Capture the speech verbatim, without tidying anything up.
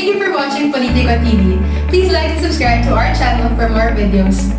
Thank you for watching Politico T V. Please like and subscribe to our channel for more videos.